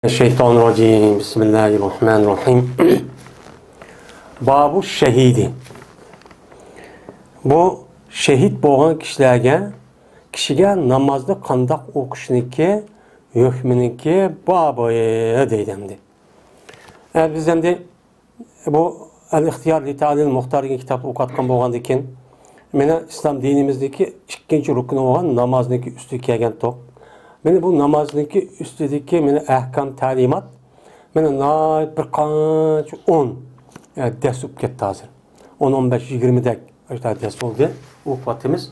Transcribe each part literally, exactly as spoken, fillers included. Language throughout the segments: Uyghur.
الشيطان الرجيم. بسم الله الرحمن الرحيم. باب الشهيد. بۇ شېھىت بولغان كىشىلەرگە، كىشىگە نامازنى قانداق ئوقۇشنىكى ھۆكمىنىكى بابى دەيدۇ ئەمدى. ئە، بىز ئەمدى بۇ ئەل-ئىختىيار لىتەلىل مۇختار دېگەن كىتابنى ئوقۇۋاتقان بولغاندىكىن، مانا ئىسلام دىنىمىزدىكى ئىككىنچى رۇكنى بولغان نامازنىڭكى ئۈستىگە كەلگەنتۇق. مانا بۇ نامازنىڭكى ئۈستىدىكى مانا ئەھكام، تەلىمات، مانا ناھايىتى بىر قانچە ئون، ئە، دەرس بولۇپ كەتتى ھازىر. ئون، ئون بەش، يىگىرمىدەك ئاشۇنداق دەرس بولدى، ئوقۇۋاتىمىز.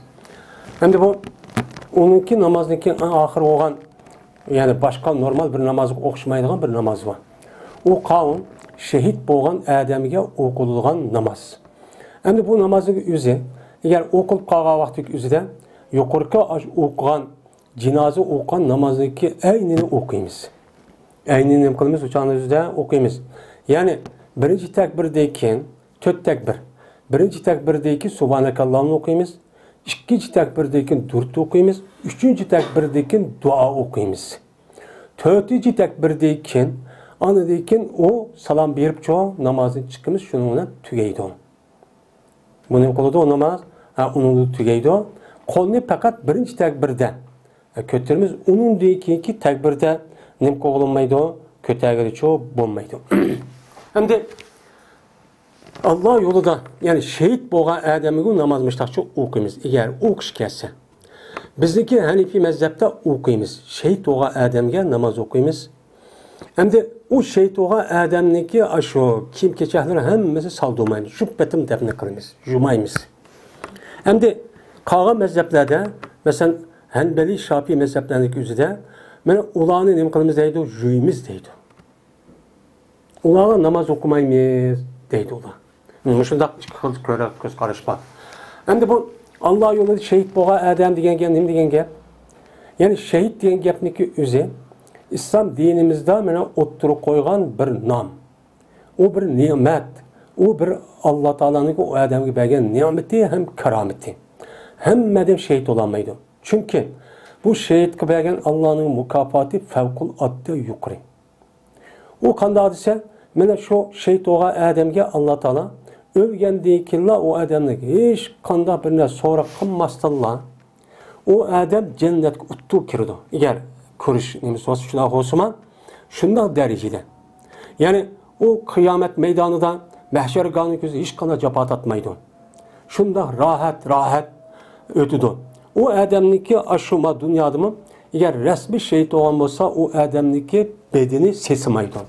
ئەمدى بۇ ئۇنىڭكى نامازنىڭكى ئەڭ ئاخىرى بولغان، يەنى باشقا نورمال بىر نامازغا ئوخشىمايدىغان بىر ناماز بار. ئۇ قاۋۇل شېھىت بولغان ئادەمگە ئوقۇلىدىغان ناماز. ئەمدى بۇ نامازنىڭ ئۆزى، ئەگەر ئوقۇلۇپ قالغان ۋاقىتتىكى ئۆزىدە يۇقىرىقى ئاشۇ ئوقۇغان، جىنازا ئوقۇغان نامازنىڭكى ئەينىنى ئوقۇيمىز. ئەينىنى نېمە قىلىمىز؟ ئۇ چاغنىڭ ئۆزىدە ئوقۇيمىز. يەنى بىرىنچى تەكبىردىن كېيىن تۆت تەكبىر. بىرىنچى تەكبىردىن كېيىن سۇبھانەكاللاھنى ئوقۇيمىز. ئىككىنچى تەكبىردىن كېيىن دۇرۇت ئوقۇيمىز. ئۈچىنچى تەكبىردىن كېيىن دۇئا ئوقۇيمىز. تۆتىنچى تەكبىردىن كېيىن، ئاندىن كېيىن ئۇ سالام بېرىپچۇ نامازدىن چىقىمىز، شۇنىڭ بىلەن تۈگەيدۇ. بۇ نېمە قىلىدۇ؟ ناماز، ھە، ئۇنىڭدا تۈگەيدۇ. قولنى پەقەت بىرىنچى تەكبىردە، ھە، كۆتۈرىمىز، ئۇنىڭدىن كېيىنكى تەكبىردە نېمە قىلغىلى بولمايدۇ؟ كۆتەرگىلىچۇ بولمايدۇ. ئەمدى ئاللا يولىدا، يەنى شېھىت بولغان ئادەمگە ناماز مۇشتاقچە ئوقۇيمىز، ئەگەر ئوقۇش كەلسە. بىزنىڭكى ھەنىفىي مەزھەپتە ئوقۇيمىز، شېھىت بولغان ئادەمگە ناماز ئوقۇيمىز. ئەمدى ئۇ شېھىت بولغان ئادەمنىڭكى ئاشۇ كىيىم-كېچەكلىرى ھەممىسى سالدۇرمايمىز، جۈپ پېتىم دەپنە قىلىمىز، يۇمايمىز. ئەمدى قالغان مەزھەپلەردە، مەسىلەن، ھەنبەلىي، شاپىئىي مەزھەپلەرنىڭكى ئۆزىدە، مانا ئۇلارنى نېمە قىلىمىز دەيدۇ؟ يۇيىمىز دەيدۇ. ئۇلارغا ناماز ئوقۇمايمىز دەيدۇ ئۇلار. مۇشۇنداق ئىككى خىل كۆرە-، كۆز قاراش بار. ئەمدى بۇ ئاللا يولىدا شېھىت بولغان ئادەم دېگەن گەپ نېمە دېگەن گەپ؟ يەنى شېھىت دېگەن گەپنىڭكى ئۆزى ئىسلام دىنىمىزدا مانا ئوتتۇرىغا قويغان بىر نام. ئۇ بىر نېمەت. ئۇ بىر ئاللا تائالانىڭكى ئۇ ئادەمگە بەرگەن نېمىتى ھەم كارامىتى. ھەممە ئادەم شېھىت بولالمايدۇ. چۈنكى بۇ شېھىتقا بەرگەن ئاللانىڭ مۇكاپاتى پەۋقۇلئاددە يۇقىرى. ئۇ قانداق دېسە، مانا شۇ شېھىت بولغان ئادەمگە ئاللا تائالا ئۆلگەندىن كېيىنلا ئۇ ئادەمنىڭ ھېچقانداق بىر نەرسە سوراق قىلماستىنلا، ئۇ ئادەم جەننەتكە ئۇتتۇرۇپ كىرىدۇ. ئەگەر كۆرۈش نېمىسى بولسا، شۇنداق بولسىمۇ، شۇنداق دەرىجىدە. يەنى ئۇ قىيامەت مەيدانىدا، مەھشەرگاھنىڭ كۆزى ھېچقانداق جاپا تارتمايدۇ. شۇنداق راھەت، راھەت ئۆتىدۇ. ئۇ ئادەمنىڭكى ئاشۇ ما دۇنيادىمۇ، ئەگەر رەسمىي شېھىت بولغان بولسا، ئۇ ئادەمنىڭكى بەدىنى سېسىمايدۇ.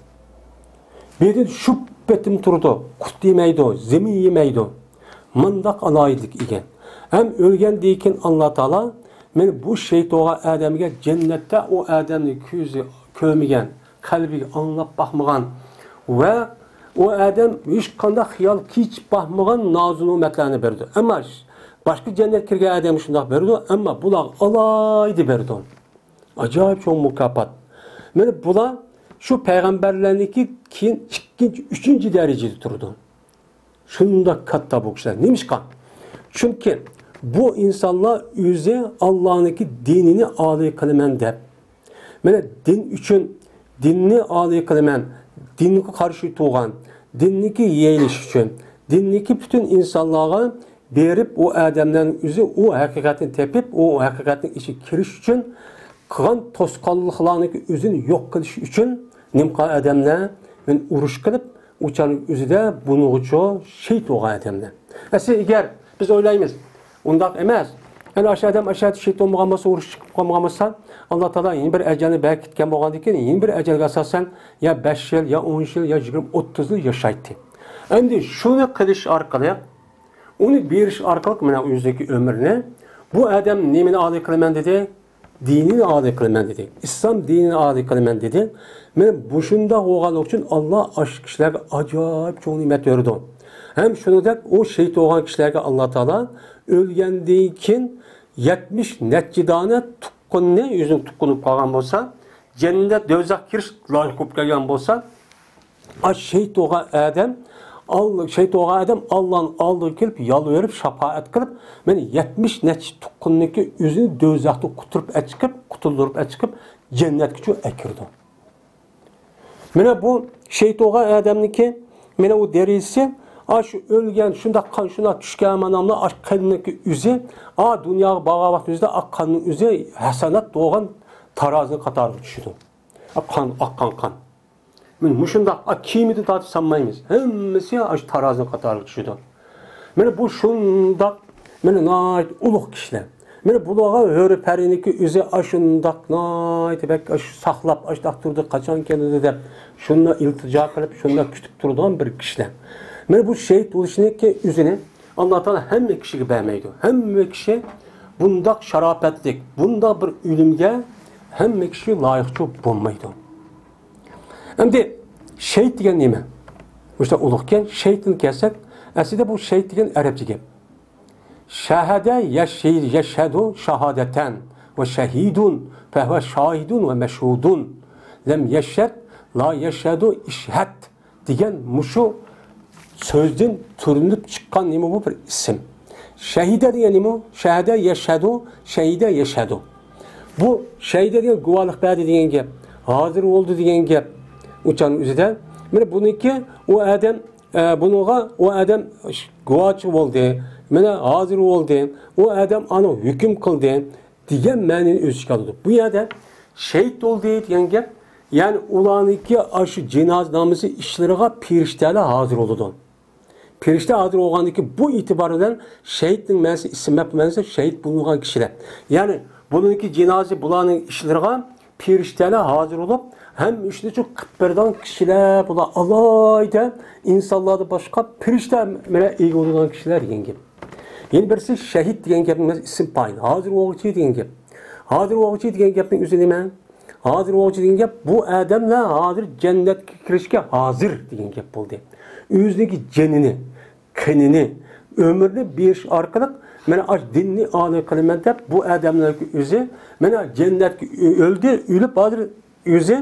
بەدىنى شۈپ پېتىم تۇرىدۇ، قۇت يېمەيدۇ، زېمىن يېمەيدۇ. مۇنداق ئالاھىدىلىككە ئىگە. ھەم ئۆلگەندىن كېيىن ئاللا تائالا، مانا بۇ شېھىت بولغان ئادەمگە جەننەتتە ئۇ ئادەمنى كۆزى كۆرمىگەن، قەلبىگە ئاڭلاپ باقمىغان ۋە ئۇ ئادەم ھېچقانداق خىيال كېچىپ باقمىغان نازۇ نېمەتلەرنى بېرىدۇ. ئەمما باشقا جەننەتكە كىرگەن ئادەمگە شۇنداق بېرىدۇ، ئەمما بۇلارغا ئالاھىدە بېرىدۇ. ئاجايىپ چوڭ مۇكاپات. مانا بۇلار شۇ پەيغەمبەرلەرنىڭكى كېيىن ئىككىنچى، ئۈچىنچى دەرىجىدە تۇرىدۇ. شۇنداق كاتتا بۇ كىشىلەر. نېمىشقا؟ چۈنكى بۇ ئىنسانلار ئۆزى ئاللانىڭكى دىنىنى ئالىي قىلىمەن دەپ، مانا دىن ئۈچۈن، دىننى ئالىي قىلىمەن، دىنغا قارشى تۇرغان، دىننىڭكى يېيىلىشى ئۈچۈن، دىننىڭكى پۈتۈن ئىنسانلارغا بېرىپ، ئۇ ئادەملەرنىڭ ئۆزى ئۇ ھەقىقەتنى تېپىپ، ئۇ ھەقىقەتنىڭ ئىچىگە كىرىش ئۈچۈن، قىلغان توسقانلىقلارنىڭكى ئۆزىنى يوق قىلىش ئۈچۈن نېمە قىلغان ئادەملەر؟ مەن ئۇرۇش قىلىپ، ئۇ چاغنىڭ ئۆزىدە بۇنىڭغىچۇ شېھىت بولغان ئادەملەر. ئەسلى ئەگەر بىز ئويلايمىز، ئۇنداق ئەمەس. ئەنە ئاشۇ ئادەم ئاشۇ يەردە شېھىت بولمىغان بولسا، ئۇرۇش چىقىپ قالمىغان بولسا، ئاللا تائالا يەنە بىر ئەجەلنى بەركىتكەن بولغاندىن كېيىن، يەنە بىر ئەجەلگە ئاساسەن يا بەش يىل، يا ئون يىل، يا يىگىرمە، ئوتتۇز يىل ياشايتتى. ئەمدى شۇنى قىلىش ئارقىلىق، ئۇنى بېرىش ئارقىلىق مانا ئۆزىنىڭكى ئۆمرىنى، بۇ ئادەم نېمىنى ئالىي قىلىمەن دېدى؟ دىنىنى ئالىي قىلىمەن دېدى. ئىسلام دىنىنى ئالىي قىلىمەن دېدى. مانا مۇشۇنداق بولغانلىقى ئۈچۈن ئاللا ئاشۇ كىشىلەرگە ئاجايىپ چوڭ نېمەت بېرىدۇ. ھەم شۇنىڭدەك ئۇ شېھىت بولغان كىشىلەرگە ئاللا تائالا ئۆلگەندىن كېيىن يەتمىش نەچچە دانە تۇغقىنىنى، ئۆزىنىڭ تۇغقىنى بولۇپ قالغان بولسا، جەننەت، دوزاخ كىرىش لايىق بولۇپ كەلگەن بولسا، ئاش شېھىت بولغان ئادەم، ئال-، شېھىت بولغان ئادەم ئاللانىڭ ئالدىغا كېلىپ، يالۋۇرۇپ، شاپائەت قىلىپ، مانا يەتمىش نەچچە تۇغقىنىنىڭكى ئۆزىنى دوزاختىن قۇتۇرۇپ ئەچىقىپ، قۇتۇلدۇرۇپ ئەچىقىپ، جەننەتكىچۇ ئەكىرىدۇ. مانا بۇ شېھىت بولغان ئادەمنىڭكى، مانا ئۇ دەرىجىسى، ئاشۇ ئۆلگەن، شۇنداق قان، شۇنداق چۈشكەن ماناملا ئاشۇ قېنىنىڭكى ئۆزى، ئا، دۇنياغا بارغان ۋاقتى ئۆزىدە ئاق قاننىڭ ئۆزى ھەسەنات بولغان تارازىنىڭ قاتارىغا چۈشىدۇ. ئا، قان، ئاققان قان. مانا مۇشۇنداق، ئا، كىمىدىن تارتىپ سانمايمىز. ھەممىسى ئاشۇ تارازىنىڭ قاتارىغا چۈشىدۇ. مانا بۇ شۇنداق، مانا ناھايىتى ئۇلۇغ كىشىلەر. مانا بۇلارغا ھۆرى پەرىنىڭكى ئۆزى ئاشۇنداق ناھايىتى بەك ئاشۇ ساقلاپ، ئاشۇنداق تۇردى، قاچان كېلىدۇ دەپ، شۇنداق ئىلتىجا قىلىپ، شۇنداق كۈتۈپ تۇرىدىغان بىر كىشىلەر. مانا بۇ شېھىت بولۇشنىڭكى ئۆزىنى ئاللا تائالا ھەممە كىشىگە بەرمەيدۇ. ھەممە كىشى بۇنداق شاراپەتلىك، بۇنداق بىر ئۆلۈمگە ھەممە كىشى لايىقچۇ بولمايدۇ. ئەمدى شېھىت دېگەن نېمە؟ مۇشۇنداق ئۇلۇغكەن، شېھىتتىن كەلسەك، ئەسلىدە بۇ شېھىت دېگەن ئەرەبچە گەپ. شەھەدە يەش-، يەشھەدۇ شاھادەتەن ۋە شەھىدۇن فەھۋە شاھىدۇن ۋە مەشھۇدۇن. لەم يەشھەد، لا يەشھەدۇ، ئىشھەد دېگەن مۇشۇ سۆزدىن تۈرۈلۈپ چىققان نېمە بۇ بىر ئىسىم. شەھىدە دېگەن نېمە؟ شەھەدە يەشھەدۇ، شەھىدە يەشھەدۇ. بۇ شەھىدە دېگەن گۇۋاھلىق بەردى دېگەن گەپ، ھازىر بولدى دېگەن گەپ. ئۇچان ئۆزىدە. مانا بۇنىڭكى ئۇ ئادەم، ئە، بۇنىڭغا ئۇ ئادەم گۇۋاھچى بولدى، مانا ھازىر بولدى، ئۇ ئادەم ئانا ھۆكۈم قىلدى دېگەن مەنىنى ئۆز ئىچىگە ئالىدۇ. بۇ يەردە شېھىت بولدى دېگەن گەپ، يەنى ئۇلارنىڭكى ئاشۇ جىنازىنامىسى ئىشلىرىغا پېرىشتەلەر ھازىر بولىدۇ. پېرىشتە ھازىر بولغاندىن كېيىن بۇ ئېتىبار بىلەن شېھىتنىڭ مەنىسى، ئىسىم مەنىسى شېھىت بولۇنغان كىشىلەر. يەنى بۇنىڭكى جىنازى بۇلارنىڭ ئىشلىرىغا پېرىشتەلەر ھازىر بولۇپ، ھەممە ئىشنى شۇ قىلىپ بېرىدىغان كىشىلەر بۇلار. ئالاھىدە ئىنسانلاردىن باشقا پېرىشتە بىلەن ئىگە بولىدىغان كىشىلەر دېگەن گەپ. يەنە بىرسى شېھىت دېگەن گەپنىڭ ئىسمى پايىل. ھازىر بولغۇچى دېگەن گەپ. ھازىر بولغۇچى دېگەن گەپنىڭ ئۆزى نېمە؟ ھازىر بولغۇچى دېگەن گەپ، بۇ ئادەملەر ھازىر جەننەتكە كىرىشكە ھازىر دېگەن گەپ بولدى. ئۆزىنىڭكى جېنىنى، قېنىنى، ئۆمرىنى بېرىش ئارقىلىق، مەن ئاش دىننى ئالىي قىلىمەن دەپ، بۇ ئادەملەر ئۆزى، مەن جەننەتكە ئۆلدى، ئۆلۈپ ھازىر ئۆزى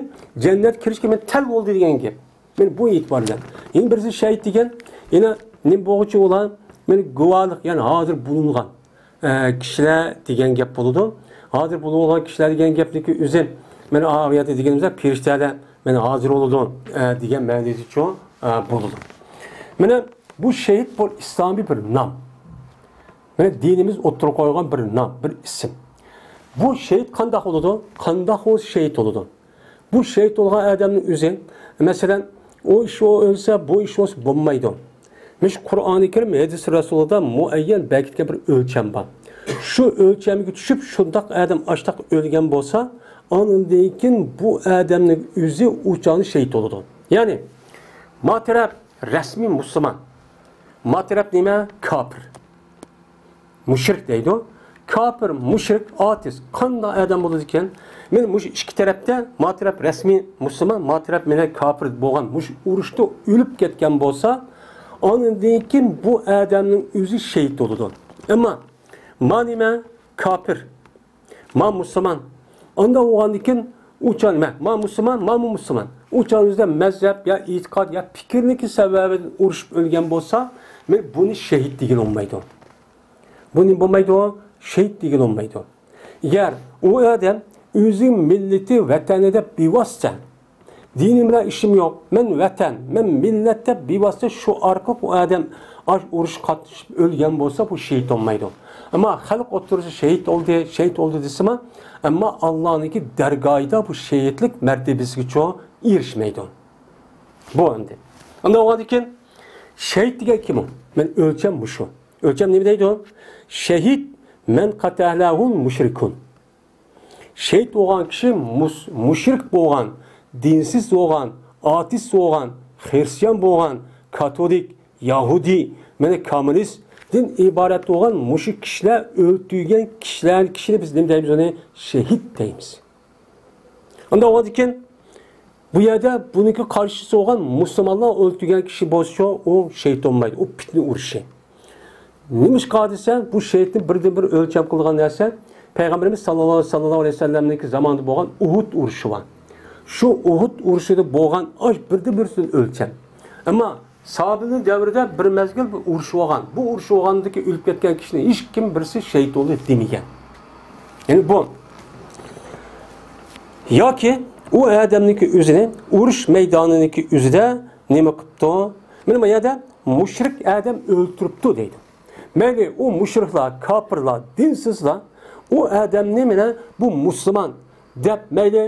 جەننەتكە كىرىشكە مەن تەل بولدى دېگەن گەپ. مەن بۇ ئېتىبار بىلەن. يەنە بىرسى شېھىت دېگەن، يەنە نېمە بولغۇچى ئۇلار؟ مەن گۇۋاھلىق، يەنى ھازىر بولۇنغان، ئە، كىشىلەر دېگەن گەپ بولىدۇ. ھازىر بولۇنغان كىشىلەر دېگەن گەپنىكى ئۆزى، مەن ئا يەردە دېگىنىمىزدە پېرىشتەلەر، مەن ھازىر بولىدۇ، ئە، دېگەن مەنىدىچۇ، ئە، بولىدۇ. مانا بۇ شېھىت بۇ ئىسلامىي بىر نام. مانا دىنىمىز ئوتتۇرىغا قويغان بىر نام، بىر ئىسىم. بۇ شېھىت قانداق بولىدۇ؟ قانداق بولسا شېھىت بولىدۇ؟ بۇ شېھىت بولغان ئادەمنىڭ ئۆزى، مەسىلەن، ئۇ ئىش ئۇ ئۆلسە، بۇ ئىش بولسا بولمايدۇ. مۇشۇ قۇرئانى كەرىم، ھەدىس رەسۇلىدا مۇئەييەن بەرگىتكەن بىر ئۆلچەم بار. شۇ ئۆلچەمگە چۈشۈپ، شۇنداق ئادەم ئاشتاق ئۆلگەن بولسا، ئاندىن كېيىن بۇ ئادەمنىڭ ئۆزى ئۇ چاغدا شېھىت بولىدۇ. يەنى، ما تەرەپ رەسمىي مۇسۇلمان، ما تەرەپ نېمە؟ كاپىر. مۇشرىك دەيدۇ. كاپىر، مۇشرىك، ئاتېست قانداق ئادەم بولىدىكەن؟ مانا مۇشۇ ئىككى تەرەپتە، ما تەرەپ رەسمىي مۇسۇلمان، ما تەرەپ مانا كاپىر بولغان مۇشۇ ئۇرۇشتا ئۆلۈپ كەتكەن بولسا، ئاندىن كېيىن بۇ ئادەمنىڭ ئۆزى شېھىت بولىدۇ. ئەمما ما نېمە؟ كاپىر. ما مۇسۇلمان. ئانداق بولغاندىن كېيىن ئۇ چاغ نېمە؟ ما مۇسۇلمان، مامۇ مۇسۇلمان. ئۇ چاغ ئۆزىدە مەزھەپ يا ئېتىقاد يا پىكىرنىڭكى سەۋەبىدىن ئۇرۇشۇپ ئۆلگەن بولسا، مانا بۇنى شېھىت دېگىلى بولمايدۇ. بۇ نېمە بولمايدۇ؟ شېھىت دېگىلى بولمايدۇ. ئەگەر ئۇ ئادەم ئۆزى مىللىتى، ۋەتەنى دەپ بىۋاسىتە، دىنىم بىلەن ئىشىم يوق، مەن ۋەتەن، مەن مىللەت دەپ بىۋاسىتە شۇ ئارقىلىق ئۇ ئادەم ئاش ئۇرۇشقا قاتنىشىپ ئۆلگەن بولسا، بۇ شېھىت بولمايدۇ. ئەمما خەلق ئوتتۇرىسىدا شېھىت بولدى، شېھىت بولدى دېسىمۇ، ئەمما ئاللانىڭكى دەرگاھىدا بۇ شېھىتلىك مەرتىبىسىگىچۇ ئېرىشمەيدۇ. بۇ ئەمدى. ئانداق بولغاندىن كېيىن شېھىت دېگەن كىم ئۇ؟ مەن ئۆلچەم مۇشۇ. ئۆلچەم نېمە دەيدۇ؟ شەھىد مەن قەتەلەھۇل مۇشرىكۇن. شېھىت بولغان كىشى مۇس-، مۇشرىك بولغان، دىنسىز بولغان، ئاتېست بولغان، خرىستىيان بولغان، كاتولىك، يەھۇدىي، مانا كوممۇنىستتىن ئىبارەت بولغان مۇشۇ كىشىلەر ئۆلتۈرگەن كىشىلەر، كىشىنى بىز نېمە دەيمىز؟ ئۇنى شېھىت دەيمىز. ئانداق بولغاندىكىن، بۇ يەردە بۇنىڭكى قارشىسى بولغان مۇسۇلمانلار ئۆلتۈرگەن كىشى بولسىچۇ، ئۇ شېھىت بولمايدۇ، ئۇ پىتنە ئۇرۇشى. نېمىشقا دېسە، بۇ شېھىتنى بىردىنبىر ئۆلچەم قىلغان نەرسە، پەيغەمبىرىمىز ساللاللاھۇ، ساللاللاھۇ ئەلەيھى ۋەسەللەمنىڭكى زامانىدا بولغان ئۇھۇد ئۇرۇشى بار. شۇ ئۇھۇد ئۇرۇشىدا بولغان ئاش بىردىنبىرسىدىن ئۆلچەم. ئەمما ساھابىنىڭ دەۋرىدە بىر مەزگىل بىر ئۇرۇش بولغان. بۇ ئۇرۇش بولغاندىكى ئۆلۈپ كەتكەن كىشىنى ھېچكىم بىرسى شېھىت بولدى دېمىگەن. يەنى بۇ. ياكى ئۇ ئادەمنىڭكى ئۆزىنى ئۇرۇش مەيدانىنىڭكى ئۆزىدە نېمە قىپتۇ؟ مانا بۇ يەردە مۇشرىك ئادەم ئۆلتۈرۈپتۇ دەيدۇ. مەيلى ئۇ مۇشرىكلار، كاپىرلار، دىنسىزلار ئۇ ئادەمنى مانا بۇ مۇسۇلمان دەپ مەيلى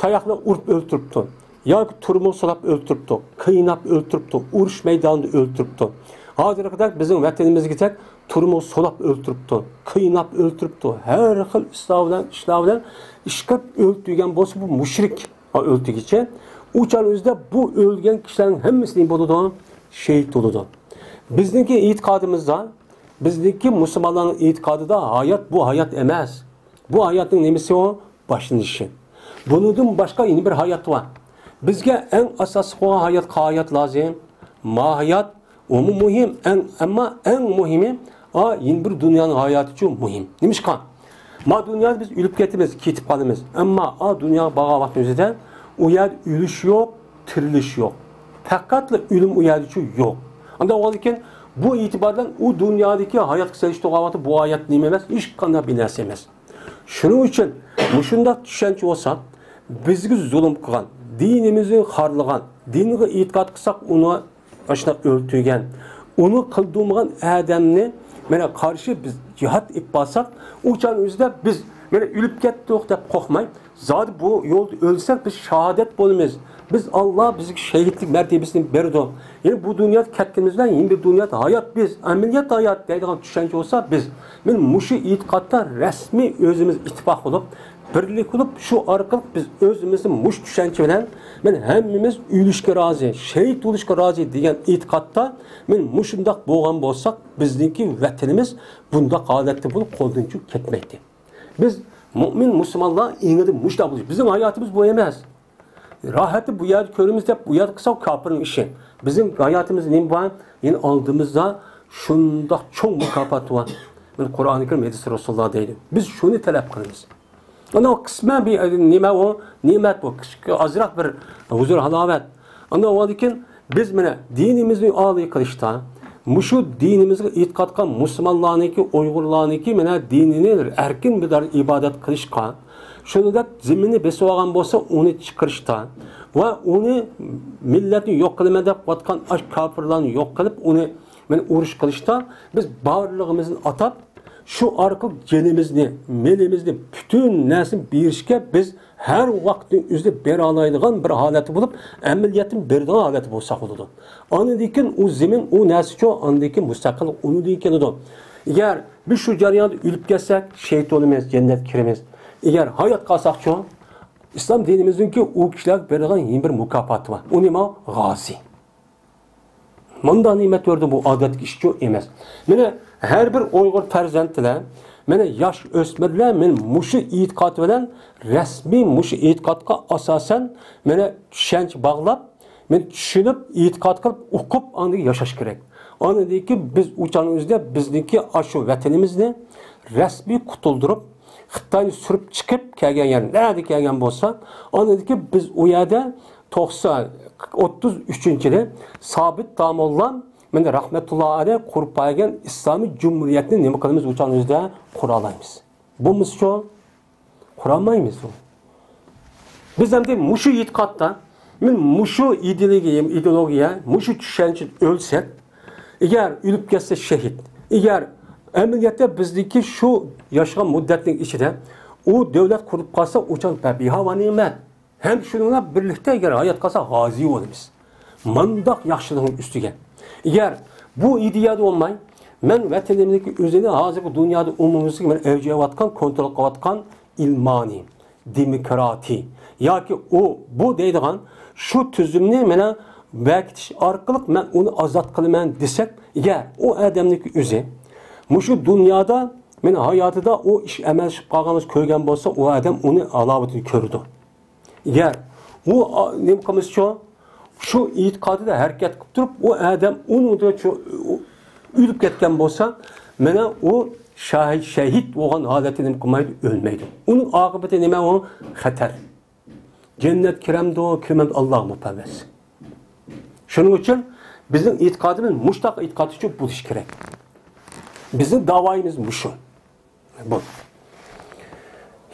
تاياقلا ئۇرۇپ ئۆلتۈرۈپتۇ ياكى تۈرمىگە سولاپ ئۆلتۈرۈپتۇ، قىيناپ ئۆلتۈرۈپتۇ، ئۇرۇش مەيدانىدا ئۆلتۈرۈپتۇ. ھازىرقىدەك بىزنىڭ ۋەتىنىمىزدىكىدەك تۈرمىگە سولاپ ئۆلتۈرۈپتۇ، قىيناپ ئۆلتۈرۈپتۇ، ھەر خىل ئىشلار بىلەن، ئىشلار بىلەن ئىش قىلىپ ئۆلتۈرگەن بولسا بۇ مۇشرىك. ئۆلتۈرگۈچى. ئۇ چاغ ئۆزىدە بۇ ئۆلگەن كىشىلەرنىڭ ھەممىسى نېمە بولىدۇ؟ شېھىت بولىدۇ. بىزنىڭكى ئېتىقادىمىزدا، بىزنىڭكى مۇسۇلمانلارنىڭ ئېتىقادىدا ھايات بۇ ھايات ئەمەس. بۇ ھاياتنىڭ نېمىسى ئۇ؟ باشلىنىشى. بۇنىڭدىن باشقا يەنە بىر ھايات بار. بىزگە ئەڭ ئاساسلىق بولغان ھايات قايسى ھايات لازىم؟ ما ھايات ئۇمۇ مۇھىم، ئەڭ، ئەمما ئەڭ مۇھىمى، ئا، يەنە بىر دۇنيانىڭ ھاياتىچۇ مۇھىم. نېمىشقا؟ ما دۇنيادا بىز ئۆلۈپ كېتىمىز، كېتىپ قالىمىز. ئەمما ئا دۇنياغا بارغان ۋاقىتنىڭ ئۆزىدە ئۇ يەردە ئۆلۈش يوق، تىرىلىش يوق. پەقەتلا ئۆلۈم ئۇ يەردىچۇ يوق. ئانداق بولغاندىكىن بۇ ئېتىبار بىلەن ئۇ دۇنيادىكى ھاياتقا سېلىشتۇرغان ۋاقىتتا بۇ ھايات نېمە ئەمەس، ھېچقانداق بىر نەرسە ئەمەس. شۇنىڭ ئۈچۈن مۇشۇنداق چۈشەنچە بولسا، بىزگە زۇلۇم قىلغان، دىنىمىزنى خارلىغان، دىنغا ئېتىقاد قىلساق ئۇنى ئاشۇنداق ئۆلتۈرگەن، ئۇنى قىلدۇرمىغان ئادەمنى مانا قارشى بىز جىھاد ئېلىپ بارساق، ئۇ چاغنىڭ ئۆزىدە بىز مانا ئۆلۈپ كەتتۇق دەپ قورقماي، زادى بۇ يولدا ئۆلسەك بىز شاھادەت بولىمىز. بىز، ئاللا بىزگە شېھىتلىك مەرتىبىسىنى بېرىدۇ. يەنى بۇ دۇنيادا كەتكىنىمىز بىلەن يەنە بىر دۇنيادا ھايات بىز، ئەمەلىيەتتە ھايات دەيدىغان چۈشەنچە بولسا بىز، مانا مۇشۇ ئېتىقادتا رەسمىي ئۆزىمىز ئىتتىپاق بولۇپ، بىرلىك بولۇپ، شۇ ئارقىلىق بىز ئۆزىمىزنى مۇشۇ چۈشەنچە بىلەن، مانا ھەممىمىز ئۆلۈشكە رازى، شېھىت بولۇشقا رازى دېگەن ئېتىقادتا، مانا مۇشۇنداق بولغان بولساق، بىزنىڭكى ۋەتىنىمىز بۇنداق ھالەتتە بولۇپ قولدىن چۈشۈپ كەتمەيتتى. بىز مۇئمىن مۇسۇلمانلار ئېڭىدا مۇشۇنداق بولۇش. بىزنىڭ ھاياتىمىز بۇ ئەمەس. راھەتنى بۇ يەردە كۆرىمىز دەپ، ئۇ يەردە قىلساق كاپىرنىڭ ئىشى. بىزنىڭ ھاياتىمىز نېمە بار؟ يەنە ئالدىمىزدا شۇنداق چوڭ مۇكاپات بار. مانا قۇرئانى كەرىم، ھەدىسى رەسۇلۇللا دەيدۇ. بىز شۇنى تەلەپ قىلىمىز. ئانا قىسمەن بىر نېمە ئۇ؟ نېمەت بۇ، كىچىك ئازراق بىر ھۇزۇر ھالاۋەت. ئانا ئۇنىڭدىن كېيىن بىز مانا دىنىمىزنى ئالىي قىلىشتا، مۇشۇ دىنىمىزغا ئېتىقاد قىلغان مۇسۇلمانلارنىڭكى، ئۇيغۇرلارنىڭكى مانا دىنىنى ئەركىن بىر ئىبادەت قىلىشقا، شۇنى دەپ زېمىننى بېسىۋالغان بولسا، ئۇنى چىقىرىشتا ۋە ئۇنى مىللەتنى يوق قىلىمەن دەپ قىلىۋاتقان ئاش كاپىرلارنى يوق قىلىپ، ئۇنى مانا ئۇرۇش قىلىشتا بىز بارلىقىمىزنى ئاتاپ، شۇ ئارقىلىق جېنىمىزنى، مېلىمىزنى، پۈتۈن نەرسىنى بېرىشكە بىز ھەر ۋاقىتنىڭ ئۆزىدە بېرەلەيدىغان بىر ھالەتتە بولۇپ، ئەمەلىيەتتىن بېرىدىغان ھالەتتە بولساق بولىدۇ. ئاندىن كېيىن ئۇ زېمىن، ئۇ نەرسىچۇ، ئاندىن كېيىن مۇستەقىل ئۇنىڭدىن كېلىدۇ. ئەگەر بىز شۇ جەرياندا ئۆلۈپ كەتسەك، شېھىت بولىمىز، جەننەتكە كىرىمىز. ئەگەر ھايات قالساقچۇ، ئىسلام دىنىمىزنىڭكى ئۇ كىشىلەرگە بېرىدىغان يەنە بىر مۇكاپاتى بار. ئۇ نېمە؟ غازى. مۇنداق نېمەت بەردى، بۇ ئادەتتىكى ئىشچۇ ئەمەس. مانا ھەر بىر ئۇيغۇر پەرزەنتلەر، مانا ياش ئۆسمۈرلەر، مانا مۇشۇ ئېتىقاد بىلەن رەسمىي مۇشۇ ئېتىقادقا ئاساسەن، مانا چۈشەنچە باغلاپ، مانا چۈشىنىپ، ئېتىقاد قىلىپ، ئوقۇپ، ئاندىن ياشاش كېرەك. ئاندىن كېيىن بىز ئۇ چاغنىڭ ئۆزىدە بىزنىڭكى ئاشۇ ۋەتىنىمىزنى رەسمىي قۇتۇلدۇرۇپ، خىتاينى سۈرۈپ چىقىپ كەلگەن يەر نەدە كەلگەن بولسا، ئاندىن كېيىن بىز ئۇ يەردە توقسان، ئوتتۇز ئۈچىنچى يىلى سابىت داموللا، مانا رەھمەتۇللا ئەلەي قۇرۇپ بەرگەن ئىسلامىي جۇمھۇرىيەتنى نېمە قىلىمىز، ئۇ چاغنىڭ ئۆزىدە قۇرالايمىز. بولمىسىچۇ؟ قۇرالمايمىز ئۇ. بىز ئەمدى مۇشۇ ئېتىقادتا، مەن مۇشۇ ئىدېئولوگىيە، ئىدېئولوگىيە، مۇشۇ چۈشەنچىدە ئۆلسەك، ئەگەر ئۆلۈپ كەتسە شېھىت، ئەگەر ئەمەلىيەتتە بىزدىكى شۇ ياشىغان مۇددەتنىڭ ئىچىدە ئۇ دۆلەت قۇرۇپ قالسا، ئۇ چاغ بىباھا ۋە نېمەت. ھەم شۇنىڭ بىلەن بىرلىكتە ئەگەر ھايات قالسا غازى بولىمىز. مانداق ياخشىلىقنىڭ ئۈستىگە. ئەگەر بۇ ئىدىيەدە بولماي، مەن ۋەتىنىمدىكى ئۆزىنى ھازىرقى دۇنيادا ئومۇميۈزلۈك مەن ئەۋج ئېلىۋاتقان، كونترول قىلىۋاتقان ئىلمانىي، دېموكراتىي ياكى ئۇ، بۇ دەيدىغان شۇ تۈزۈمنى مانا بېكىتىش ئارقىلىق مەن ئۇنى ئازاد قىلىمەن دېسەك، ئەگەر ئۇ ئادەمنىڭكى ئۆزى مۇشۇ دۇنيادا مانا ھاياتىدا ئۇ ئىش ئەمەلىي ئىش قىلىپ قالغانلىقىنى كۆرگەن بولسا، ئۇ ئادەم ئۇنى ھالاۋىتىنى كۆرىدۇ. ئەگەر ئۇ، ئا، نېمە قىلمىسىچۇ، شۇ ئېتىقادىدا ھەرىكەت قىلىپ تۇرۇپ، ئۇ ئادەم ئۇنىڭدا شۇ، ئۇ ئۆلۈپ كەتكەن بولسا، مانا ئۇ شاھىت، شەھىت بولغان ھالەتتە نېمە قىلمايدۇ، ئۆلمەيدۇ. ئۇنىڭ ئاقىۋىتى نېمە؟ ئۇ خەتەر. جەننەت كىرەمدۇ، كىرمەمدۇ، ئاللاغا مۇپەۋۋەس. شۇنىڭ ئۈچۈن بىزنىڭ ئېتىقادىمىز مۇشۇنداق ئېتىقاد ئۈچۈن بولۇشى كېرەك. بىزنىڭ داۋايىمىز مۇشۇ. بۇ.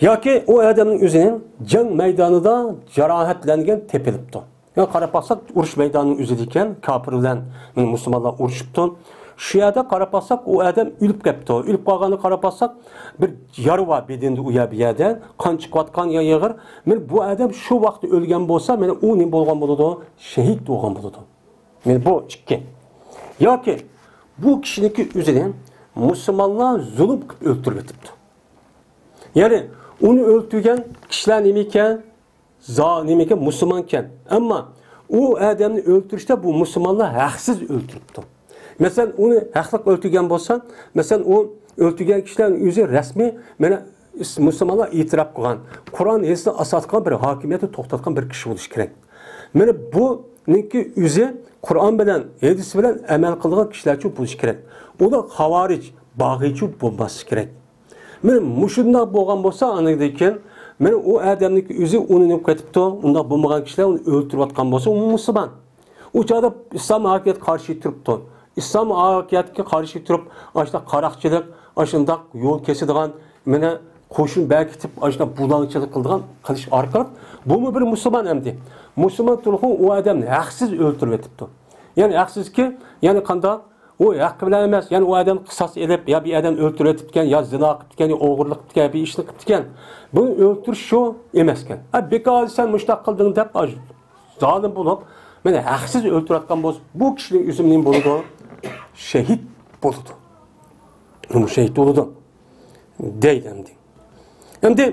ياكى ئۇ ئادەمنىڭ ئۆزىنى جەڭ مەيدانىدا جاراھەتلەنگەن تېپىلىپتۇ. يەنى قاراپ باقساق، ئۇرۇش مەيدانىنىڭ ئۆزىدىكەن، كاپىر بىلەن مۇسۇلمانلار ئۇرۇشۇپتۇ. شۇ يەردە قاراپ باقساق، ئۇ ئادەم ئۆلۈپ كەپتۇ. ئۆلۈپ قالغاننى قاراپ باقساق، بىر يارا بار بېدىنىدە، ئۇ يەر بۇ يەردە قان چىقىۋاتقان يا ئېغىر. مانا بۇ ئادەم شۇ ۋاقىتتا ئۆلگەن بولسا، مانا ئۇ نېمە بولغان بولىدۇ؟ شېھىت بولغان بولىدۇ. مانا بۇ ئىككى. ياكى بۇ كىشىنىڭكى ئۆزىنى مۇسۇلمانلار زۇلۇم قىلىپ ئۆلتۈرۈۋېتىپتۇ. يەنى ئۇنى ئۆلتۈرگەن كىشىلەر نېمە ئىكەن؟ زا-، نېمە ئىكەن؟ مۇسۇلمان ئىكەن. ئەمما ئۇ ئادەمنى ئۆلتۈرۈشتە بۇ مۇسۇلمانلار ھەقسىز ئۆلتۈرۈپتۇ. مەسىلەن، ئۇنى ھەقلىق ئۆلتۈرگەن بولسا، مەسىلەن، ئۇ ئۆلتۈرگەن كىشىلەرنىڭ ئۆزى رەسمىي، مانا، ئىس-، مۇسۇلمانلار ئېتىراپ قىلغان، قۇرئان ھەدىسنى ئاساس قىلغان بىر ھاكىمىيەتنى توختاتقان بىر كىشى بولۇشى كېرەك. مانا بۇنىڭكى ئۆزى قۇرئان بىلەن، ھەدىس بىلەن ئەمەل قىلىدىغان كىشىلەرچۇ بولۇشى كېرەك. ئۇلار خاۋارىج، باغىچۇ بولماسلىقى كېرەك. مانا مۇشۇنداق بولغان بولسا، ئاندىن كېيىن مانا ئۇ ئادەمنىڭكى ئۆزى ئۇنى نېمە قىلىپتۇ، ئۇنداق بولمىغان كىشىلەر ئۇنى ئۆلتۈرۈۋاتقان بولسا، ئۇ مۇسۇلمان. ئۇ چاغدا ئىسلام ھاكىمىيەتكە قارشى تۇرۇپتۇ. ئىسلام ھاكىمىيەتكە قارشى تۇرۇپ، ئاشۇنداق قاراقچىلىق، ئاشۇنداق يول كېسىدىغان، مانا قوشۇن بەركىتىپ، ئاشۇنداق بۇلاڭچىلىق قىلىدىغان قىلىش ئارقىلىق، بۇمۇ بىر مۇسۇلمان ئەمدى. مۇسۇلمان تۇرۇقۇ ئۇ ئادەمنى ھەقسىز ئۆلتۈرۈۋېتىپتۇ. يەنى ھەقسىزكى، يەنى قانداق؟ ئۇ ھەققى بىلەن ئەمەس، يەنى ئۇ ئادەم قىساس ئېلىپ، يا بىر ئادەم ئۆلتۈرۈۋېتىپتىكەن، يا زىنا قىپتىكەن، يا ئوغرىلىق قىپتىكەن، يا بىر ئىشنى قىپتىكەن. بۇنى ئۆلتۈرۈش شۇ ئەمەسكەن. ھە، بىكار سەن مۇشۇنداق قىلدىڭ دەپ، زالىم بولۇپ، مانا ھەقسىز ئۆلتۈرۈۋاتقان بولسا، بۇ كىشىنىڭ ئۆزى نېمە بولىدۇ؟ شېھىت بولىدۇ. بۇ شېھىت بولىدۇ. دەيدۇ ئەمدى. ئەمدى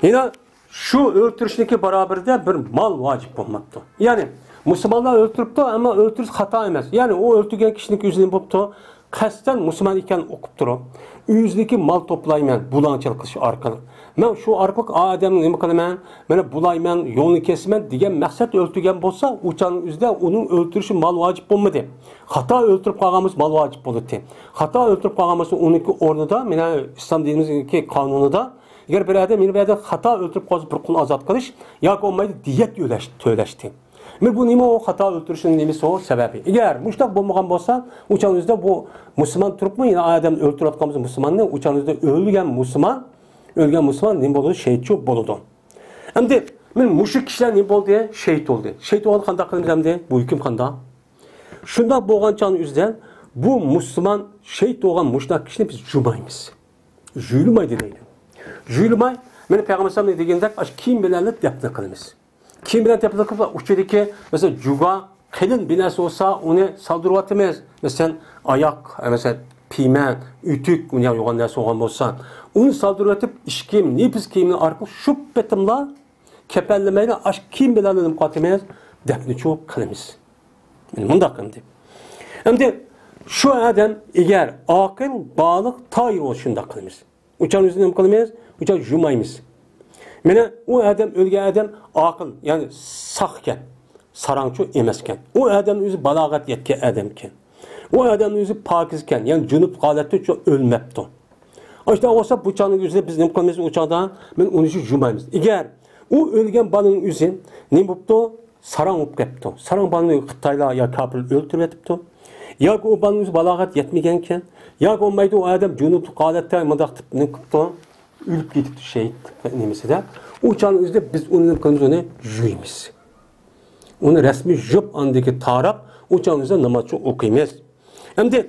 يەنە شۇ ئۆلتۈرۈشنىڭكى باراۋىرىدە بىر مال ۋاجىپ بولماپتۇ. يەنى مۇسۇلمانلار ئۆلتۈرۈپتۇ، ئەمما ئۆلتۈرۈش خاتا ئەمەس. يەنى ئۇ ئۆلتۈرگەن كىشىنىڭكى ئۆزى نېمە بوپتۇ؟ قەستەن مۇسۇلمان ئىكەنلىكىنى ئۇقۇپ تۇرۇپ، ئۆزىنىڭكى مال توپلايمەن، بۇلاڭچىلىق قىلىش ئارقىلىق. مەن شۇ ئارقىلىق ئا ئادەمنى نېمە قىلىمەن؟ مانا بۇلايمەن، يولىنى كېسىمەن دېگەن مەقسەتتە ئۆلتۈرگەن بولسا، ئۇ چاغنىڭ ئۆزىدە ئۇنىڭ ئۆلتۈرۈشى مال ۋاجىپ بولمىدى. خاتا ئۆلتۈرۈپ قالغان بولسا مال ۋاجىپ بولاتتى. خاتا ئۆلتۈرۈپ قالغان بولسا ئۇنىڭكى ئورنىدا، مانا ئىسلام دىنىمىزنىڭكى قانۇنىدا، ئەگەر بىر ئادەم يەنە بىر ئادەم خاتا ئۆلتۈرۈپ قالسا بىر قۇل ئازاد قىلىش ياكى بولمايدۇ دىيەت تۆلەش، تۆلەشتى. مانا بۇ نېمە ئۇ خاتا ئۆلتۈرۈشنىڭ نېمىسى ئۇ سەۋەبى؟ ئەگەر مۇشۇنداق بولمىغان بولسا، ئۇ چاغنىڭ ئۆزىدە بۇ مۇسۇلمان تۇرۇپمۇ يەنە ئادەمنى ئۆلتۈرۈۋاتقان بولسا مۇسۇلماننى، ئۇ چاغنىڭ ئۆزىدە ئۆلگەن مۇسۇلمان، ئۆلگەن مۇسۇلمان نېمە بولىدۇ؟ شېھىتچۇ بولىدۇ. ئەمدى مانا مۇشۇ كىشىلەر نېمە بولدى؟ شېھىت بولدى. شېھىت بولغاندا قانداق قىلىمىز ئەمدى؟ بۇ ھۆكۈم قانداق؟ شۇنداق بولغان چاغنىڭ ئۆزىدە بۇ مۇسۇلمان شېھىت بولغان مۇشۇنداق كىشىنى بىز جۇمايمىز. جۇيۇلمايدۇ دەيدۇ. جۇيۇلماي، مانا پەيغەمبەر ئەلەيھىسسالام دېگەندەك ئاشۇ كىيىم بىلەن دەپنە قىلىمىز. كىيىم بىلەن دەپنە قىلىپ، ئۇچىدىكى، مەسىلەن، جۇگا قېلىن بىر نەرسە بولسا، ئۇنى سالدۇرۇۋاتىمىز. مەسىلەن، ئاياق، مەسىلەن، پىيمەن، ئۆتۈك، ئۇنى يوغان نەرسە بولغان بولسا، ئۇنى سالدۇرۇۋېتىپ، ئىش كىيىم، نېپىز كىيىمنى ئارقىلىق شۇ پېتىملا كەپەنلىمەيلا، ئاشۇ كىيىم بىلەن نېمە قىلىۋاتىمىز؟ دەپنىچۇ قىلىمىز. مانا مۇنداق ئەمدى. ئەمدى شۇ ئادەم ئەگەر ئاقىل، بالىغ، تايىر بولسا شۇنداق قىلىمىز. ئۇچان ئۆزىنى نېمە قىلىمىز؟ ئۇچان جۇمايمىز. مانا ئۇ ئادەم، ئۆلگەن ئادەم ئاقىل، يەنى ساق ئىكەن، ساراڭچۇ ئەمەس ئىكەن. ئۇ ئادەمنىڭ ئۆزى بالاغەت يەتكەن ئادەم ئىكەن. ئۇ ئادەمنىڭ ئۆزى پاكىز ئىكەن، يەنى جۇنۇپ ھالەتتە شۇ ئۆلمەپتۇ. ئاشۇنداق بولسا، بۇ چاغنىڭ ئۆزىدە بىز نېمە قىلىمىز؟ ئۇ چاغدا مانا ئۇنى شۇ جۇمايمىز. ئەگەر ئۇ ئۆلگەن بالىنىڭ ئۆزى نېمە بوپتۇ؟ ساراڭ بولۇپ كەپتۇ. ساراڭ بالىنى خىتايلار يا كاپىرلار ئۆلتۈرۈۋېتىپتۇ. ياكى ئۇ بالىنىڭ ئۆزى بالاغەت يەتمىگەنكەن. ياكى بولمايدۇ، ئۇ ئادەم جۇنۇپلۇق ھالەتتە مۇنداق قىلىپ نېمە قىپتۇ؟ ئۆلۈپ كېتىپتۇ شېھىت نېمىسىدە. ئۇ چاغنىڭ ئۆزىدە بىز ئۇنى نېمە قىلىمىز؟ ئۇنى جۇيىمىز. ئۇنى رەسمىي جۇيۇپ، ئاندىن كېيىن تاراپ، ئۇ چاغنىڭ ئۆزىدە نامازچۇ ئوقۇيمىز. ئەمدى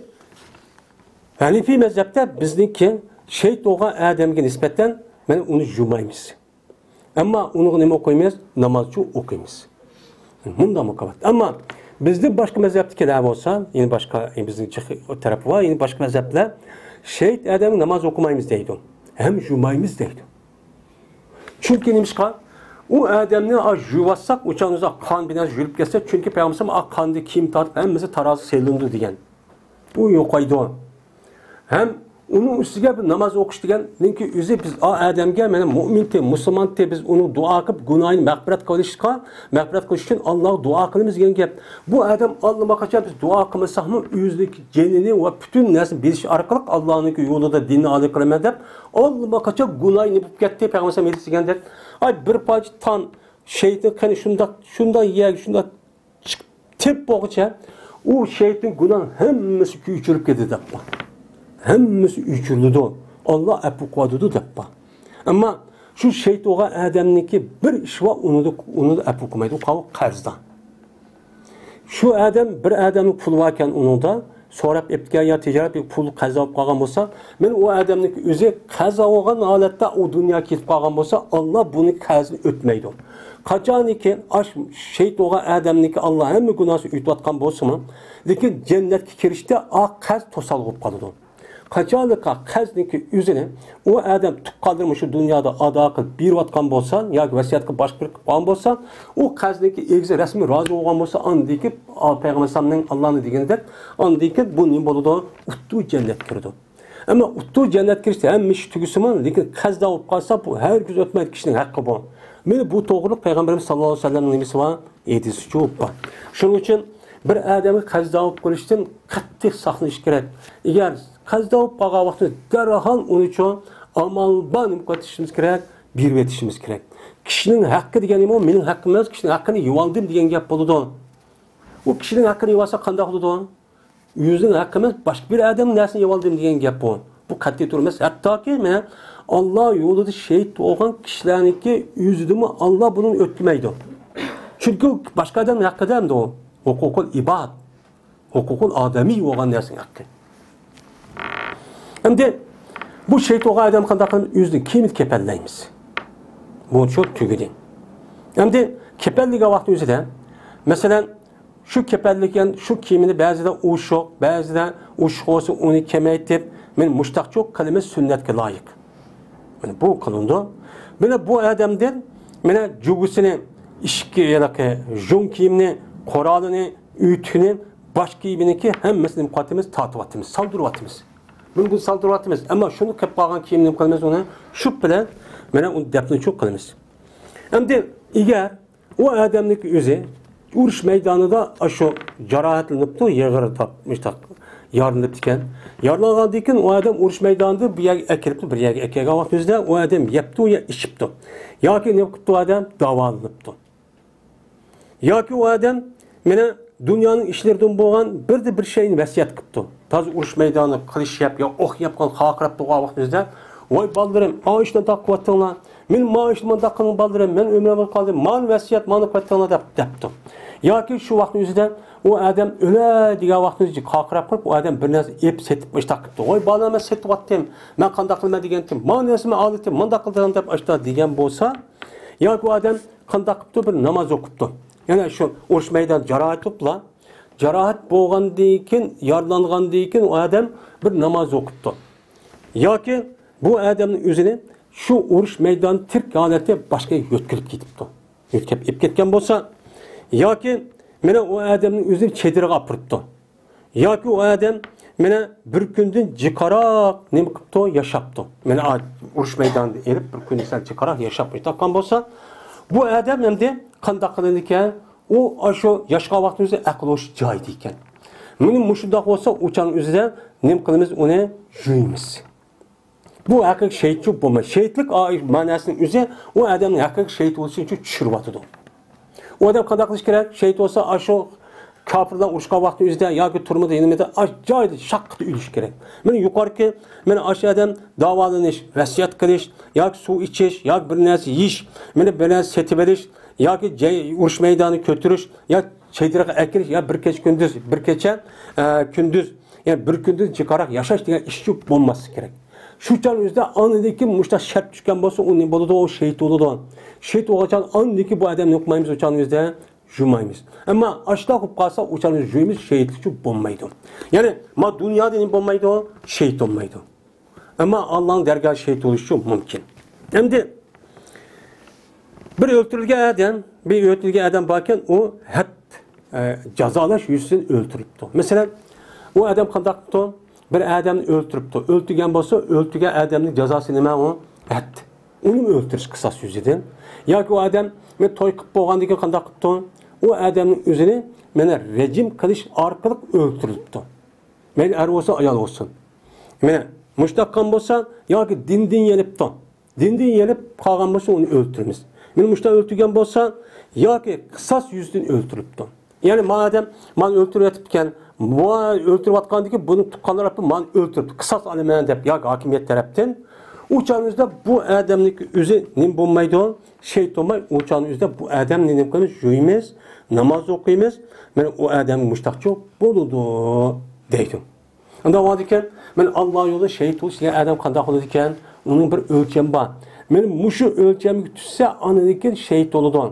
ھەنىفىي مەزھەپتە بىزنىڭكى شېھىت بولغان ئادەمگە نىسبەتەن مانا ئۇنى جۇمايمىز. ئەمما ئۇنىڭغا نېمە ئوقۇيمىز؟ نامازچۇ ئوقۇيمىز. مۇنداق مۇكاپات. ئەمما بىزدىن باشقا مەزھەپتىكىلەر بولسا، يەنە باشقا، بىزنىڭ جىق تەرەپ بار، يەنە باشقا مەزھەپلەر شېھىت ئادەمگە ناماز ئوقۇمايمىز دەيدۇ. ھەم جۇمايمىز دەيدۇ. چۈنكى نېمىشقا؟ ئۇ ئادەمنى ئا، جۇيۇۋاتساق، ئۇ چاغنىڭ ئۆزىدە قان بىلەن جۇيۇلۇپ كەتسە، چۈنكى پەيغەمبەر ئا، قاندىن كىيىم تارتىپ ھەممىسى تارازىغا سېلىنىدۇ دېگەن. ئۇ يوقايدۇ. ھەم ئۇنىڭ ئۈستىگە بىر ناماز ئوقۇش دېگەننىڭكى ئۆزى بىز ئا ئادەمگە، مانا مۇئمىنتى، مۇسۇلمانتى، بىز ئۇنىڭ دۇئا قىلىپ گۇناھىنى مەغپىرەت قىلىشقا، مەغپىرەت قىلىش ئۈچۈن ئاللاغا دۇئا قىلىمىز دېگەن گەپ. بۇ ئادەم ئاللىماقاچان بىز دۇئا قىلمىساقمۇ ئۆزىنىڭكى جېنىنى ۋە پۈتۈن نەرسىنى بېرىش ئارقىلىق ئاللانىڭكى يولىدا دىننى ئالىي قىلىمەن دەپ ئاللىماقاچان گۇناھى نېمە بولۇپ كەتتى؟ پەيغەمبەر ئەلەيھىسسالام ھەدىس دېگەندەك، ئاي بىر پارچە تان شېھىتنىڭ قېنى شۇنداق، شۇنداق يەرگە شۇنداق چىقىپ تېپ بولغۇچە ئۇ شېھىتنىڭ گۇناھىنىڭ ھەممىسى ئۆچۈرۈپ كېتىدۇ دەپ بار. ھەممىسى ئۆچۈرۈلىدۇ. ئاللا ئەپۇ قىلىۋاتىدۇ دەپ بار. ئەمما شۇ شېھىت بولغان ئادەمنىڭكى بىر ئىشى بار، ئۇنى، ئۇنى ئەپۇ قىلمايدۇ، ئۇ قەرزدار. شۇ ئادەم، بىر ئادەمنىڭ پۇلى باركەن ئۇنىڭدا، سوراپ ئېپتىكەن يا تىجارەت بىر پۇل قەرز ئېلىپ قالغان بولسا، مەن ئۇ ئادەمنىڭكى ئۆزى قەرز ئالغان ھالەتتە ئۇ دۇنيا كېتىپ قالغان بولسا، ئاللا بۇنى قەرزىنى ئۆتمەيدۇ. قاچانكى ئاش شېھىت بولغان ئادەمنىڭكى ئاللا ھەممە گۇناھسىنى ئۆتۈۋاتقان بولسىمۇ، لېكىن جەننەتكە كىرىشتە ئا قەرز توسالغۇ بولۇپ قالىدۇ. قاچانلىققا قەرزنىڭكى ئۆزىنى ئۇ ئادەم تۇغقانلىرى مۇشۇ دۇنيادا ئادا قىلىپ بېرىۋاتقان بولسا ياكى ۋەسىيەتكە باشقا بىرى قىلىپ قالغان بولسا، ئۇ قەرزنىڭكى ئېگىزى رەسمىي رازى بولغان بولسا، ئاندىن كېيىن، ئا، پەيغەمبەر ئەلەيھىسسالامنىڭ، ئاللانىڭ دېگىنىدەك، ئاندىن كېيىن بۇ نېمە بولىدۇ؟ ئۇتتۇ جەننەتكە كىرىدۇ. ئەمما ئۇتتۇ جەننەتكە كىرىشتە ھەممە ئىش تۈگىسىمۇ، لېكىن قەرزدار بولۇپ قالسا، بۇ ھەرگىز ئۆتمەيدۇ، كىشىنىڭ ھەققى بۇ. مانا بۇ توغرىلىق پەيغەمبىرىمىز ساللاللاھۇ ئەلەيھى ۋەسەللەمنىڭ نېمىسى بار؟ ھەدىسىچۇ بار. شۇنىڭ ئۈچۈن بىر ئادەمگە قەرزدار بولۇپ قېلىشتىن قەتئىي ساقلىنىش كېرەك. ئەگەر قەرزدار بولۇپ قالغان ۋاقتىدا دەرھال ئۇنىچۇ ئامال بار نېمە قىلىۋېتىشىمىز كېرەك؟ بېرىۋېتىشىمىز كېرەك. كىشىنىڭ ھەققى دېگەن نېمە؟ ئۇ مېنىڭ ھەققىم ئەمەس، كىشىنىڭ ھەققىنى يېۋالدىم دېگەن گەپ بولىدۇ. ئۇ كىشىنىڭ ھەققىنى يېۋالسا قانداق بولىدۇ؟ ئۆزىنىڭ ھەققى ئەمەس، باشقا بىر ئادەمنىڭ نەرسىنى يېۋالدىم دېگەن گەپ بۇ. بۇ قەتئىي تۇرۇپ ئەمەس. ھەتتاكى مانا ئاللا يولىدا شېھىت بولغان كىشىلەرنىڭكى ئۆزىدىمۇ ئاللا بۇنى ئۆتكۈزمەيدۇ. چۈنكى ئۇ باشقا ئادەمنىڭ ھەققىدە ئەمدى ئۇ ھوقۇقۇل ئىباد، ھوقۇقۇل ئادەمىي بولغان نەرسىنىڭ ھەققى. ئەمدى بۇ شېھىت بولغان ئادەم قانداق قىلىپ ئۆزىنىڭ كىيىمىنى كېپەنلەيمىز. بۇ شۇ تۈگىدى. ئەمدى كېپەنلىگەن ۋاقتى ئۆزىدە، مەسىلەن، شۇ كېپەنلىگەن شۇ كىيىمىنى بەزىدە ئوشۇق، بەزىدە ئوشۇق بولسا ئۇنى كېمەيتىپ، مانا مۇشتاقچۇ قىلىمىز سۈننەتكە لايىق. مانا بۇ قىلىنىدۇ. مانا بۇ ئادەمدىن مانا جۇگىسىنى ئىككى ياقى ژۇڭ كىيىمنى، قورالىنى، ئۆتۈكىنى، باش كىيىمىنىڭكى ھەممىسىنى نېمە قىلىۋاتىمىز؟ تارتىۋاتىمىز، سالدۇرۇۋاتىمىز. بۇنى، بۇنى سالدۇرۇۋاتىمىز. ئەمما شۇنى كىيىپ قالغان كىيىمنى نېمە قىلىمىز؟ ئۇنى شۇ بىلەن مانا ئۇنى دەپنىچۇ قىلىمىز. ئەمدى ئەگەر ئۇ ئادەمنىڭكى ئۆزى ئۇرۇش مەيدانىدا ئاشۇ جاراھەتلىنىپتۇ، يېغىر تاپ-، مۇشتاق يارىلىنىپتىكەن. يارىلانغاندىن كېيىن ئۇ ئادەم ئۇرۇش مەيدانىدا بىر يەرگە ئەكىرىپتۇ، بىر يەرگە ئەكەلگەن ۋاقتىمىزدا ئۇ ئادەم يەپتۇ يا ئىچىپتۇ. ياكى نېمە قىپتۇ ئۇ ئادەم؟ داۋالىنىپتۇ. ياكى ئۇ ئادەم مانا دۇنيانىڭ ئىشلىرىدىن بولغان بىردە بىر شەينى ۋەسىيەت قىپتۇ. تازا ئۇرۇش مەيدانى قىلىش يەپ يا ئوق يەپ قالغان قاقىراپ تۇرغان ۋاقتىمىزدا، ۋاي بالىلىرىم، ئا ئىشنى تاقىۋەتتىڭلار، مېنى ما ئىشنى مۇنداق قىلىڭ بالىلىرىم، مەن ئۆمرۈم قالدى، مانا ۋەسىيەت، مانا قىلىۋەتتىڭلار دەپ، دەپتۇ. ياكى شۇ ۋاقىتنىڭ ئۆزىدە ئۇ ئادەم ئۆلە دېگەن ۋاقتىنى قاقىراپ قويۇپ، ئۇ ئادەم بىر نەرسە ئېلىپ سېتىپ ئىشتاق قىپتۇ. ۋاي بالىلار، مەن سېتىۋەتتىم، مەن قانداق قىلىمەن دېگەنتىم، مانا نەرسىمنى ئالدىتىم، مۇنداق قىلدىم دەپ ئاشتا دېگەن بولسا، ياكى ئۇ ئادەم قانداق قىپتۇ؟ بىر ناماز ئوقۇپتۇ. يەنە شۇ ئۇرۇش مەيدانى جاراھەت بولۇپلا، جاراھەت بولغاندىن كېيىن، يارىلانغاندىن كېيىن ئۇ ئادەم بىر ناماز ئوقۇپتۇ. ياكى بۇ ئادەمنىڭ ئۆزىنى شۇ ئۇرۇش مەيدانى تىرىك ھالەتتە باشقا يەرگە يۆتكىلىپ كېتىپتۇ. يۆتكەپ ئېلىپ كەتكەن بولسا، ياكى مانا ئۇ ئادەمنىڭ ئۆزىنى چېدىرغا ئاپىرىپتۇ. ياكى ئۇ ئادەم مانا بىر كۈندىن جىقراق نېمە قىپتۇ؟ ياشاپتۇ. مانا ئا-، ئۇرۇش مەيدانىدا ئېلىپ بىر كۈندىن سەل جىقراق ياشاپ كېتىۋاتقان بولسا، بۇ ئادەم ئەمدى قانداق قىلىدىكەن؟ ئۇ ئاشۇ ياشىغان ۋاقتىمىزدا ئەقلى ھوشى جايىدا ئىكەن. مانا مۇشۇنداق بولسا، ئۇ چاغنىڭ ئۆزىدە نېمە قىلىمىز؟ ئۇنى يۇيىمىز. بۇ ھەقىقىي شېھىتچۇ بولمايدۇ. شېھىتلىك ئا-، مەنىسىنىڭ ئۆزى ئۇ ئادەمنىڭ ھەقىقىي شېھىت بولۇشى ئۈچۈن چۈشۈرۈۋاتىدۇ. ئۇ ئادەم قانداق قىلىش كېرەك؟ شېھىت بولسا، ئاشۇ كاپىرلار ئۇرۇشقان ۋاقتى ئۆزىدە ياكى تۈرمىدە يېنىمىدا ئاش جايىدا شاققىتى ئۆلۈش كېرەك. مانا يۇقىرىقى، مانا ئاشۇ ئادەم داۋالىنىش، ۋەسىيەت قىلىش، ياكى سۇ ئىچىش، ياكى بىر نەرسە يېيىش، مانا بىر نەرسە سېتىۋېلىش، ياكى جەي-، ئۇرۇش مەيدانىغا كۆتۈرۈش، يا چېدىرغا ئەكىرىش، يا بىر كېچە كۈندۈز، بىر كېچە، ئە، كۈندۈز، يەنى بىر كۈندىن جىقراق ياشاش دېگەن ئىشچۇ بولماسلىقى كېرەك. شۇ چاغ ئۆزىدە ئاندىن كېيىن مۇشۇنداق شەرت چۈشكەن بولسا، ئۇ نېمە بولىدۇ؟ ئۇ شېھىت بولىدۇ. شېھىت بولغان چاغ ئاندىن كېيىن بۇ ئادەمنى يۇقمايمىز، ئۇ چاغنىڭ ئۆزىدە يۇمايمىز. ئەمما ئاشۇنداق بولۇپ قالسا، ئۇ چاغنى يۇيىمىز، شېھىتلىكچۇ بولمايدۇ. يەنى ما دۇنيادا نېمە بولمايدۇ؟ شېھىت بولمايدۇ. ئەمما ئاللانىڭ دەرگاھىدا شېھىت بولۇشى مۇمكىن. ئەمدى بىر ئۆلتۈرۈلگەن ئادەم، بىر ئۆلتۈرۈلگەن ئادەم باركەن، ئۇ ھەد، ئە، جازالاش يۈزىسىدىن ئۆلتۈرۈلۈپتۇ. مەسىلەن، ئۇ ئادەم قانداق قىپتۇ؟ بىر ئادەمنى ئۆلتۈرۈپتۇ. ئۆلتۈرگەن بولسا، ئۆلتۈرگەن ئادەمنىڭ جازاسى نېمە ئۇ؟ ھەد. ئۇنىمۇ ئۆلتۈرۈش قىساس يۈزىدىن. ياكى ئۇ ئادەم، مەن توي قىلىپ بولغاندىن كېيىن قانداق قىپتۇ؟ ئۇ ئادەمنىڭ ئۆزىنى مانا رەجىم قىلىش ئارقىلىق ئۆلتۈرۈلۈپتۇ. مەيلى ئەر بولسۇن، ئايال بولسۇن. مانا مۇشۇنداق قىلغان بولسا، ياكى دىندىن يېنىپتۇ. دىندىن يېنىپ قالغان بولسا، ئۇنى ئۆلتۈرىمىز. مانا مۇشۇنداق ئۆلتۈرگەن بولسا، ياكى قىساس يۈزىدىن ئۆلتۈرۈلۈپتۇ. يەنى ما ئادەم مانا ئۆلتۈرۈۋېتىپتىكەن، ما ئۆلتۈرۈۋاتقاندىكى بۇنى تۇغقانلار مانا ئۆلتۈرۈپتۇ، قىساس ئالىمەن دەپ ياكى ھاكىمىيەت تەرەپتىن ئۇ چاغنىڭ ئۆزىدە بۇ ئادەمنىڭكى ئۆزى نېمە بولمايدۇ؟ شېھىت بولماي، ئۇ چاغنىڭ ئۆزىدە بۇ ئادەمنى نېمە قىلىمىز؟ يۇيىمىز، ناماز ئوقۇيمىز. مانا ئۇ ئادەم مۇشتاقچۇ بولىدۇ دەيدۇ. ئۇنداق بولغاندىكىن، مانا ئاللا يولىدا شېھىت بولۇش دېگەن ئادەم قانداق بولىدىكەن؟ ئۇنىڭ بىر ئۆلچەم بار. مانا مۇشۇ ئۆلچەمگە چۈشسە، ئاندىن كېيىن شېھىت بولىدۇ.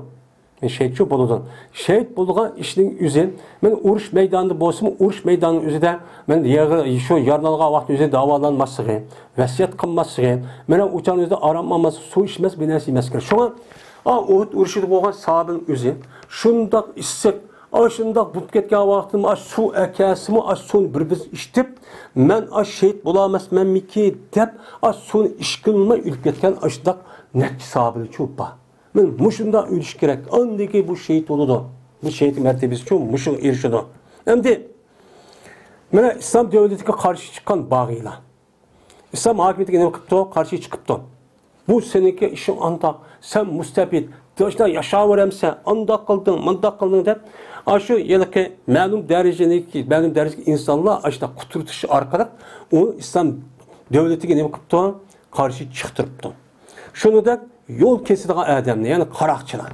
شېھىتچۇ بولىدۇ. شېھىت بولىدىغان ئىشنىڭ ئۆزى، مانا ئۇرۇش مەيدانىدا بولسىمۇ، ئۇرۇش مەيدانىنىڭ ئۆزىدە، مانا يېغىر، شۇ يارىلانغان ۋاقىت ئۆزى داۋالانماسلىقى، ۋەسىيەت قىلماسلىقى، مانا ئۇ چاغنىڭ ئۆزىدە ئارام ئالماسلىقى، سۇ ئىچمەس، بىر نەرسە يېمەسلىكى. شۇڭا، ئا، ئۇھۇد ئۇرۇشىدا بولغان ساھابىنىڭ ئۆزى شۇنداق ئىسسىق، ئاشۇنداق بولۇپ كەتكەن ۋاقىتتا، ئا، سۇ ئەكەلسىمۇ، ئا، سۇنى بىر-بىر ئىچىپ، مەن، ئا، شېھىت بولالماسمەنمىكى دەپ، ئا، سۇنى ئىچكىلى بولماي ئۆلۈپ كەتكەن ئاشۇنداق نەچچە ساھابىلىچۇ بار. مانا مۇشۇنداق ئۆلۈش كېرەك. ئاندىن كېيىن بۇ شېھىت بولىدۇ. بۇ شېھىت مەرتىبىسىچۇ مۇشۇغا ئېرىشىدۇ. ئەمدى، مانا ئىسلام دۆلىتىگە قارشى چىققان باغىيلار. ئىسلام ھاكىمىيىتىگە نېمە قىپتۇ؟ قارشى چىقىپتۇ. بۇ سېنىڭكى ئىشىڭ ئانداق، سەن مۇستەبىت، شۇنداق ياشاۋېرەمسەن، ئانداق قىلدىڭ، مۇنداق قىلدىڭ دەپ، ئاشۇ ھېلىقى مەلۇم دەرىجىدىكى، مەلۇم دەرىجىدىكى ئىنسانلار ئاشۇنداق قۇترىتىش ئارقىلىق ئۇ ئىسلام دۆلىتىگە نېمە قىپتۇ؟ قارشى چىقتۇرۇپتۇ. شۇنىڭدەك يول كېسىدىغان ئادەمنى، يەنى قاراقچىلار،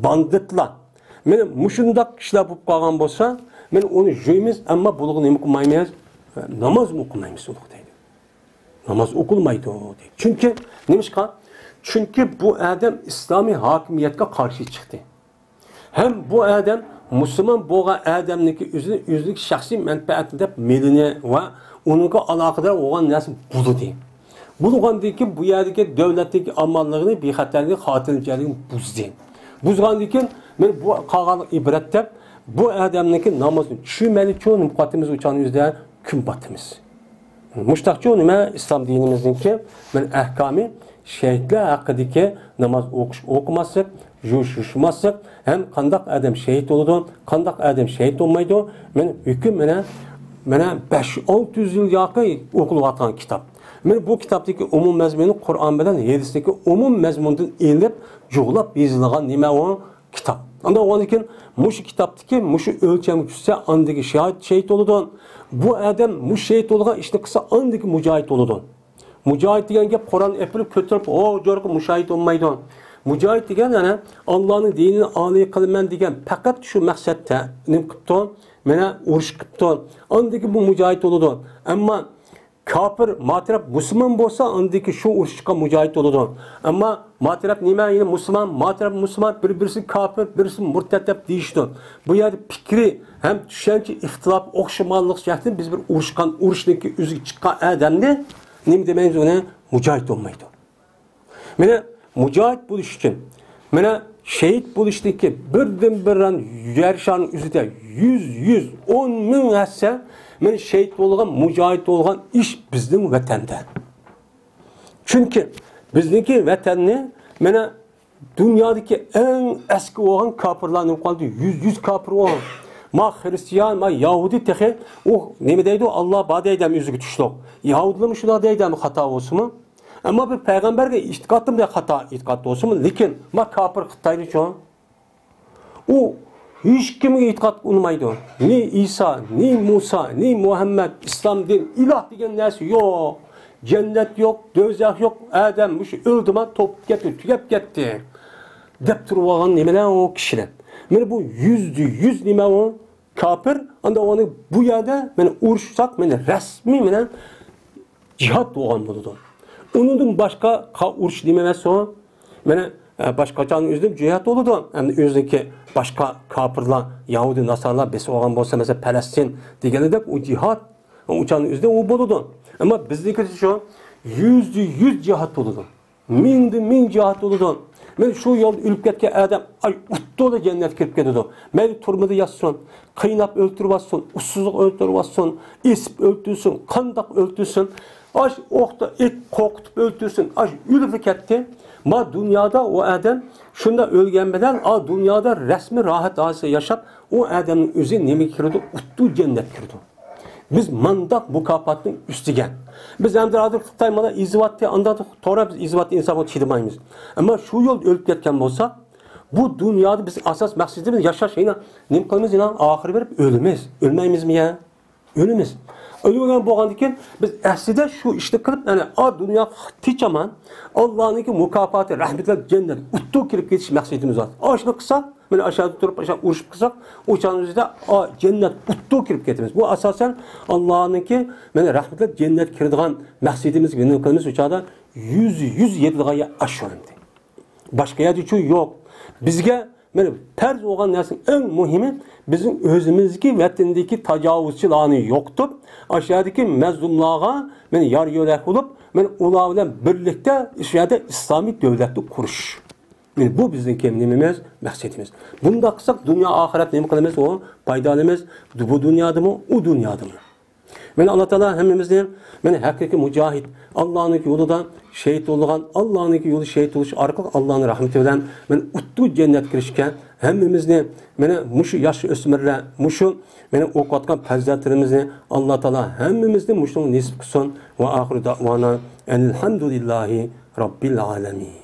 باندىتلار، مانا مۇشۇنداق كىشىلەر بولۇپ قالغان بولسا، مانا ئۇنى يۇيىمىز، ئەمما بۇلارغا نېمە قىلمايمىز؟ نامازمۇ ئوقۇمايمىز ئۇلارغا دەيدۇ. ناماز ئوقۇلمايدۇ دەيدۇ. چۈنكى، نېمىشقا؟ چۈنكى بۇ ئادەم ئىسلامىي ھاكىمىيەتكە قارشى چىقتى. ھەم بۇ ئادەم مۇسۇلمان بولغان ئادەمنىڭكى ئۆزىنى، ئۆزىنىڭ شەخسىي مەنپەئەتىنى دەپ مېلىنى ۋە ئۇنىڭغا ئالاقىدار بولغان نەرسىنى بۇزدى. بۇزغاندىن كېيىن بۇ يەردىكى دۆلەتنىڭكى ئامانلىقىنى، بىخەتەرلىكىنى، خاتىرجەملىكىنى بۇزدى. بۇزغاندىن كېيىن، مانا بۇ قالغانلىق ئىبرەت دەپ، بۇ ئادەمنىڭكى نامىزىنى چۈشۈرمەيلىچۇ، نېمە قىلىۋاتىمىز، ئۇ چاغنىڭ ئۆزىدە كۈن باتىمىز. مۇشتاقچۇ نېمە ئىسلام دىنىمىزنىڭكى، مانا ئەھكامى، شېھىتلەر ھەققىدىكى ناماز ئوقۇش، ئوقۇماسلىق، يۇيۇش، يۇيۇشماسلىق، ھەم قانداق ئادەم شېھىت بولىدۇ، قانداق ئادەم شېھىت بولمايدۇ، مانا ھۆكۈم مانا، مانا بەش، ئالتە يۈز يىل ياقى ئوقۇلۇۋاتقان كىتاب. مانا بۇ كىتابتىكى ئومۇم مەزمۇنى قۇرئان بىلەن ھەدىستىكى ئومۇم مەزمۇندىن ئېلىپ، جۇغلاپ يېزىلغان نېمە ئۇ؟ كىتاب. ئانداق بولغاندىن كېيىن مۇشۇ كىتابتىكى مۇشۇ ئۆلچەمگە چۈشسە، ئاندىكى شاھىت شېھىت بولىدۇ. بۇ ئادەم مۇشۇ شېھىت بولغان ئىشنى قىلسا، ئاندىكى مۇجاھىد بولىدۇ. مۇجاھىد دېگەن گەپ قورال ئېلىپ كۆتۈرۈپ، ھو، جورۇقى مۇشاھىد بولمايدۇ. مۇجاھىد دېگەن يەنە ئاللانىڭ دىنىنى ئالىي قىلىمەن دېگەن پەقەت شۇ مەقسەتتە نېمە قىپتۇ؟ مانا ئۇرۇش قىپتۇ. ئاندىكى بۇ مۇجاھىد بولىدۇ. ئەمما كاپىر، ما تەرەپ مۇسۇلمان بولسا، ئاندىكى شۇ ئۇرۇشقا مۇجاھىد بولىدۇ. ئەمما ما تەرەپ نېمە؟ يەنە مۇسۇلمان، ما تەرەپ مۇسۇلمان، بىر-بىرسى كاپىر، بىرسى مۇرتەت دەپ دېيىشىدۇ. بۇ يەردە پىكرى ھەم چۈشەنچە ئىختىلاپ، ئوخشىماملىق جەھەتتىن بىز بىر ئۇرۇشقان، ئۇرۇشنىڭكى ئۆزىگە چىققان ئادەمنى نېمە دېمەيمىز؟ ئۇنى مۇجاھىد بولمايدۇ. مانا مۇجاھىد بولۇش ئۈچۈن، مانا شېھىت بولۇشتىكى بىردىنبىر يەر شارىنىڭ ئۆزىدە يۈز، يۈز ئون مىڭ ھەسسە، مانا شېھىت بولغان، مۇجاھىد بولغان ئىش بىزنىڭ ۋەتەندە. چۈنكى بىزنىڭكى ۋەتەننى، مانا دۇنيادىكى ئەڭ ئەسكى بولغان كاپىرلار نېمە قىلدى؟ يۈز، يۈز كاپىر بولغان. ما خرىستىيان، ما يەھۇدىي تېخى، ئۇ نېمە دەيدۇ؟ ئاللا بار دەيدۇ ئۆزىگە تۇشلۇق. يەھۇدىيلارمۇ شۇنداق دەيدۇ، خاتا بولسىمۇ. ئەمما بىر پەيغەمبەرگە ئېتىقادتىن بىر خاتا ئېتىقاد بولسىمۇ، لېكىن ما كاپىر خىتايلىچۇ؟ ئۇ ھېچكىمگە ئېتىقاد ئۇنىمايدۇ. نى ئىسا، نى مۇسا، نى مۇھەممەد، ئىسلام دىن، ئىلاھ دېگەن نەرسە يوق. جەننەت يوق، دوزاخ يوق، ئادەم مۇشۇ ئۆلدىما، توپۇپ كەتتى، تۈگەپ كەتتى، دەپ تۇرۇۋالغان نېمىلەر ئۇ كىشىلەر. مانا بۇ يۈزدە يۈز نېمە ئۇ؟ كاپىر. ئانداق ئۇنى بۇ يەردە مانا ئۇرۇشساق، مانا رەسمىي مانا جىھاد بولغان بولىدۇ. ئۇنىڭدىن باشقا قا-، ئۇرۇش نېمە ئەمەس ئۇ؟ مانا، ئە، باشقا چاغنىڭ ئۆزىدە جىھاد بولىدۇ. ئەمدى ئۆزىنىڭكى باشقا كاپىرلار، يەھۇدىي ناسارىلار بېسىپ ئالغان بولسا، مەسىلەن، پەلەستىن دېگەندەك ئۇ جىھاد، ئۇ چاغنىڭ ئۆزىدە ئۇ بولىدۇ. ئەمما بىزنىڭكى شۇ يۈزدە يۈز جىھاد بولىدۇ. مىڭدە مىڭ جىھاد بولىدۇ. مانا شۇ يولدا ئۆلۈپ كەتكەن ئادەم، ئاي، ئۇتتۇلا جەننەتكە كىرىپ كېتىدۇ. مەيلى تۈرمىدە ياتسۇن، قىيناپ ئۆلتۈرۈۋاتسۇن، ئۇسسۇزلۇق ئۆلتۈرۈۋاتسۇن، ئېسىپ ئۆلتۈرسۇن، قانداق ئۆلتۈرسۇن، ئاش ئوقتا ئېت قورقۇتۇپ ئۆلتۈرسۇن، ئاش ئۆلۈپلا كەتتى. ما دۇنيادا ئۇ ئادەم شۇنداق ئۆلگەن بىلەن، ئا دۇنيادا رەسمىي راھەت ھالەتتە ياشاپ، ئۇ ئادەمنىڭ ئۆزى نېمىگە كىرىدۇ؟ ئۇتتۇ جەننەتكە كىرىدۇ. بىز مانداق مۇكاپاتنىڭ ئۈستىگە. بىز ئەمدى ھازىر خىتاي مانا ئېزىۋاتتى، ئانداق توغرا بىز ئېزىۋاتتى ئىنسانغا چىدىمايمىز. ئەمما شۇ يولدا ئۆلۈپ كەتكەن بولساق، بۇ دۇنيادا بىز ئاساس مەقسىتىمىز ياشاش، يەنە نېمە قىلىمىز؟ يەنە ئاخىرى بېرىپ ئۆلىمىز. ئۆلمەيمىزمۇ يا؟ ئۆلىمىز. ئۆلۈۋەرگەن بولغاندىن كېيىن بىز ئەسلىدە شۇ ئىشنى قىلىپ، يەنى ئا دۇنيا تىنچ ئامان، ئاللانىڭكى مۇكاپاتى، رەھمىتى بىلەن جەننەت ئۇتتۇرۇپ كىرىپ كېتىش مەقسىتىمىز بار. ئاشۇنى قىلساق، مانا ئاشۇ يەردە تۇرۇپ ئاشۇ ئۇرۇشۇپ قىلساق، ئۇ چاغدا بىزدە ئا جەننەت ئۇتتۇرۇپ كىرىپ كېتىمىز. بۇ ئاساسەن ئاللانىڭكى مانا رەھمىتى بىلەن جەننەتكە كىرىدىغان مەقسىتىمىزگە بىنائەن قىلىمىز. ئۇ چاغدا يۈز يۈز يېتىدىغان يەر ئاشۇ ئەمدى. باشقا يەردىچۇ يوق. بىزگە مانا پەرز بولغان نەرسىنىڭ ئەڭ مۇھىمى، بىزنىڭ ئۆزىمىزدىكى ۋەتەندىكى تاجاۋۇزچىلارنى يوقىتىپ، ئاشۇ يەردىكى مەزلۇملارغا مانا يار يۆلەك بولۇپ، مانا ئۇلار بىلەن بىرلىكتە شۇ يەردە ئىسلامىي دۆلەتنى قۇرۇش. مانا بۇ بىزنىڭكى نېمىمىز، مەقسىتىمىز. بۇنداق قىلساق دۇنيا ئاخىرەت نېمە قىلىمىز؟ ئۇ پايدىلىنىمىز. بۇ دۇنيادىمۇ، ئۇ دۇنيادىمۇ. مانا ئاللا تائالا ھەممىمىزنى، مانا ھەقىقىي مۇجاھىد، ئاللانىڭ يولىدا شېھىت بولغان، ئاللانىڭ يولى شېھىت بولۇش ئارقىلىق ئاللانىڭ رەھمىتى بىلەن مانا ئۇتتۇرۇ جەننەتكە كىرىشكە ھەممىمىزنى، مانا مۇشۇ ياش ئۆسمۈرلەر، مۇشۇ مانا ئوقۇۋاتقان پەرزەنتلىرىمىزنى ئاللا تائالا ھەممىمىزنى مۇشۇنىڭغا نېسىپ قىلسۇن. ۋە ئاخىرۇ دەئۋانا ئەنىلھەمدۇلىللاھى رەببىل ئالەمىن.